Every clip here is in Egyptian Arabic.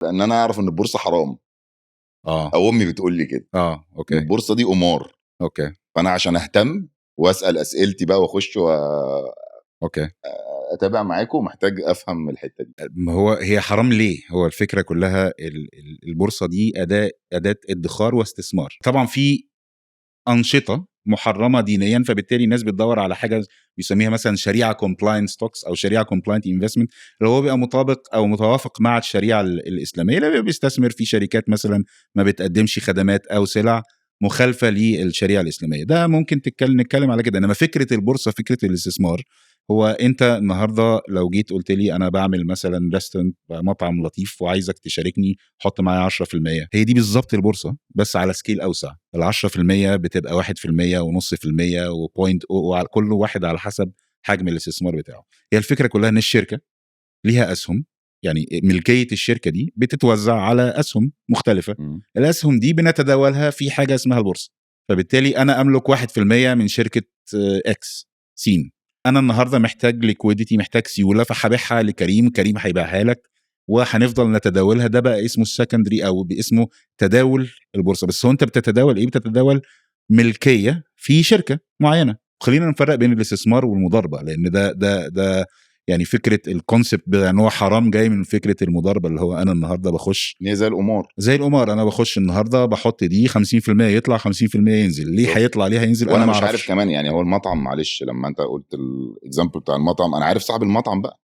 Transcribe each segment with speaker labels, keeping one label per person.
Speaker 1: لان انا اعرف ان البورصة حرام. او امي بتقول لي كده.
Speaker 2: Okay.
Speaker 1: البورصة دي قمار. فانا عشان اهتم واسال اسئلتي بقى واخش اتابع معاكم محتاج افهم الحتة دي.
Speaker 2: ما هو هي حرام ليه؟ هو الفكرة كلها البورصة دي اداه ادخار واستثمار. طبعا في انشطة محرمة دينيا، فبالتالي الناس بتدور على حاجة بيسميها مثلا شريعة compliant stocks او شريعة compliant investment، اللي هو بيبقى مطابق او متوافق مع الشريعة الاسلامية، اللي بيستثمر في شركات مثلا ما بتقدمش خدمات او سلع مخالفة للشريعة الاسلامية. ده ممكن نتكلم على كده. انما فكرة البورصة، فكرة الاستثمار، هو انت النهارده لو جيت قلت لي انا بعمل مثلا restaurant، مطعم لطيف، وعايزك تشاركني، حط معايا 10%، هي دي بالظبط البورصة بس على scale اوسع. ال 10% بتبقى 1% ونص في المية و point، وعلى كل واحد على حسب حجم الاستثمار بتاعه. هي الفكرة كلها ان الشركة ليها اسهم، يعني ملكية الشركة دي بتتوزع على اسهم مختلفة. الاسهم دي بنتداولها في حاجة اسمها البورصة. فبالتالي انا املك 1% من شركة X سين. انا النهارده محتاج liquidity، محتاج سيولة، فهبيعها لكريم، كريم هيبيعها لك، وهنفضل نتداولها. ده بقى اسمه ال secondary او باسمه تداول البورصة. بس هو انت بتتداول ايه؟ بتتداول ملكية في شركة معينة. خلينا نفرق بين الاستثمار والمضاربه، لان ده يعني فكرة ال concept بتاع ان هو حرام جاي من فكرة المضاربة، اللي هو انا النهارده بخش
Speaker 1: هي زي القمار.
Speaker 2: زي القمار، انا بخش النهارده بحط دي 50% يطلع 50% ينزل. ليه هيطلع ليه هينزل؟
Speaker 1: وانا مش عارف كمان. يعني هو المطعم، معلش لما انت قلت ال example بتاع المطعم، انا عارف صاحب المطعم بقى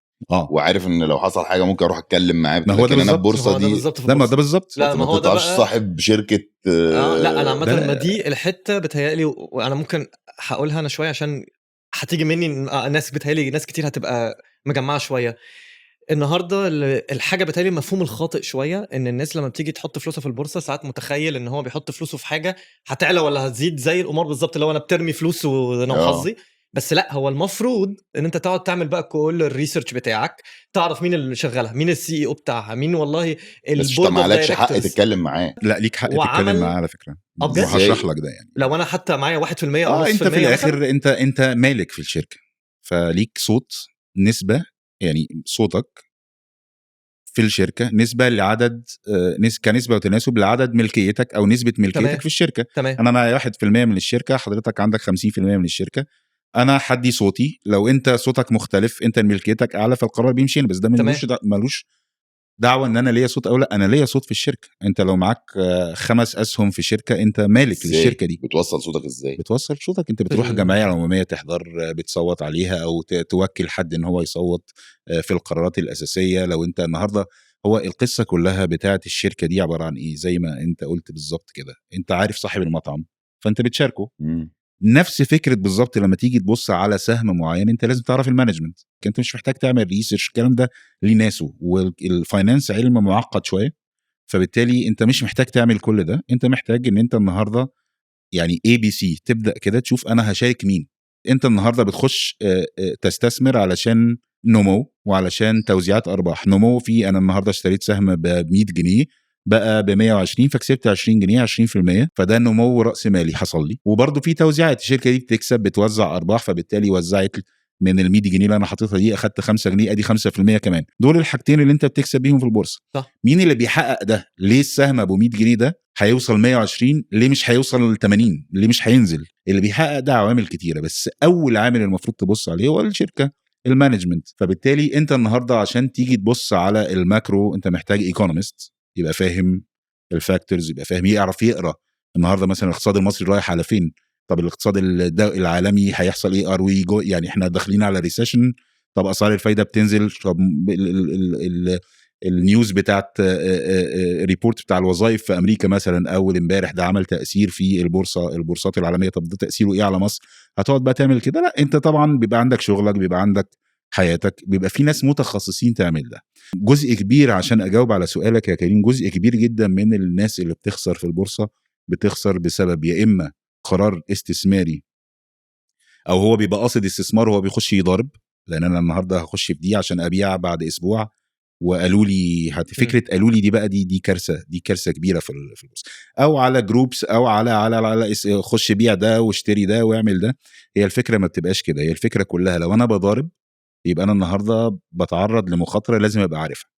Speaker 1: وعارف ان لو حصل حاجة ممكن اروح اتكلم معاه.
Speaker 2: ما هو ده
Speaker 1: بالظبط. البورصة دي
Speaker 2: ده ما ده بالظبط.
Speaker 3: لا ما هو ده
Speaker 1: صاحب شركة.
Speaker 3: لا انا عامة ما دي الحتة بتهيألي، وانا ممكن هقولها انا شوية عشان هتيجي مني ناس، بتهيألي ناس كتير هتبقى مجمعة شوية النهارده. الحاجة بتهيألي المفهوم الخاطئ شوية ان الناس لما بتيجي تحط فلوسها في البورصة ساعات متخيل ان هو بيحط فلوسه في حاجة هتعلى ولا هتزيد، زي القمار بالظبط، اللي هو انا بترمي فلوس وانا وحظي. بس لا، هو المفروض ان انت تقعد تعمل بقى كل ال research بتاعك، تعرف مين اللي شغالها، مين ال CEO بتاعها، مين والله
Speaker 1: ال board. ما لكش حق تتكلم معاه.
Speaker 2: لا ليك حق تتكلم معاه على فكرة، وهشرح لك ده. يعني
Speaker 3: لو انا حتى معايا 1% او
Speaker 2: نص انت في الاخر انت مالك في الشركة، فليك صوت، نسبه، يعني صوتك في الشركة نسبه لعدد كنسبة وتناسب لعدد ملكيتك او نسبه ملكيتك. تمام. في الشركة.
Speaker 3: تمام.
Speaker 2: انا معايا 1% من الشركة، حضرتك عندك 50% من الشركة، انا حدي صوتي. لو انت صوتك مختلف، انت ملكيتك اعلى، فالقرار بيمشي. بس ده ملوش دعوه ان انا ليا صوت او لا. انا ليا صوت في الشركة. انت لو معاك 5 اسهم في شركة، انت مالك للشركة دي.
Speaker 1: بتوصل صوتك ازاي؟
Speaker 2: بتوصل صوتك، انت بتروح الجمعية العمومية تحضر، بتصوت عليها، او توكل حد ان هو يصوت في القرارات الاساسية. لو انت النهارده، هو القصة كلها بتاعه الشركة دي عبارة عن ايه؟ زي ما انت قلت بالظبط كده، انت عارف صاحب المطعم فانت بتشاركه. نفس فكرة بالظبط لما تيجي تبص على سهم معين، انت لازم تعرف ال management. انت مش محتاج تعمل research، الكلام ده ليه ناسه، وال finance علم معقد شوية، فبالتالي انت مش محتاج تعمل كل ده. انت محتاج ان انت النهارده يعني ABC تبدا كده تشوف انا هشارك مين. انت النهارده بتخش تستثمر علشان نمو وعلشان توزيعات ارباح. نمو في انا النهارده اشتريت سهم ب 100 جنيه بقى ب 120، فكسبت 20 جنيه، 20%، فده نمو راس مالي حصل لي. وبرده في توزيعات، الشركة دي بتكسب، بتوزع ارباح، فبالتالي وزعت من ال 100 جنيه اللي انا حاططها دي اخدت 5 جنيه، ادي 5% كمان. دول الحاجتين اللي انت بتكسب بيهم في البورصة.
Speaker 3: صح.
Speaker 2: مين اللي بيحقق ده؟ ليه السهم ابو 100 جنيه ده هيوصل 120؟ ليه مش هيوصل ل 80؟ ليه مش هينزل؟ اللي بيحقق ده عوامل كتيرة، بس اول عامل المفروض تبص عليه هو الشركة، ال management. فبالتالي انت النهارده عشان تيجي تبص على ال macro انت محتاج economist يبقى فاهم ال factors، يبقى فاهم، يعرف يقرا النهارده مثلا الاقتصاد المصري رايح على فين، طب الاقتصاد العالمي هيحصل ايه، are we go، يعني احنا داخلين على recession، طب اسعار الفايدة بتنزل، طب ال news بتاعت report بتاع الوظائف في امريكا مثلا اول امبارح ده عمل تاثير في البورصات العالمية، طب ده تاثيره ايه على مصر؟ هتقعد بقى تعمل كده؟ لا، انت طبعا بيبقى عندك شغلك، بيبقى عندك حياتك، بيبقى في ناس متخصصين تعمل ده. جزء كبير، عشان اجاوب على سؤالك يا كريم، جزء كبير جدا من الناس اللي بتخسر في البورصة بتخسر بسبب يا اما قرار استثماري، او هو بيبقى قاصد استثمار وهو بيخش يضارب، لان انا النهارده هخش في دي عشان ابيع بعد اسبوع وقالوا لي فكرة قالوا لي دي بقى دي كارثة، دي كارثة كبيرة في البورصة، او على groups، او على على على خش بيع ده واشتري ده واعمل ده. هي الفكرة ما بتبقاش كده. هي الفكرة كلها لو انا بضارب يبقى انا النهارده بتعرض لمخاطره لازم ابقى عارفها.